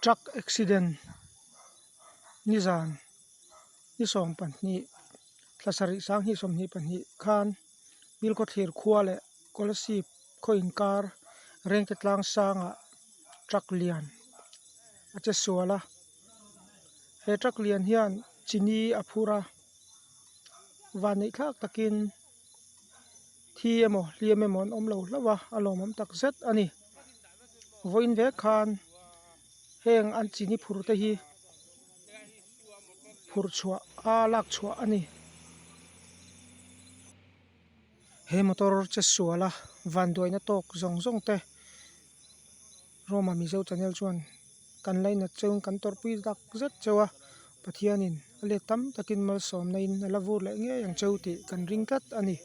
Truck accident nizan ni 12 thla sarih 2022 khan Bilkhawthlir khua leh Kolasib khaw inkar Rengte tlang sangah truck lian a che sual a he truck lian hian chini a phur a vanneih thlak takin thi emaw hliam emaw an awm lo hlauh a a lawmawm tak zet a ni vawiin vek khan heng an chini phur te hi phurh chhuah a lak chhuah a ni. He motor che sual a vanduaina tawk zawng zawng te Roma Mizo channel chuan kan lainat cheu in kan tawrhpui tak zet cheu a Pathianin a let tam takin malsawmna in a la vur leh ngei ang cheu tih kan ring tlat a ni.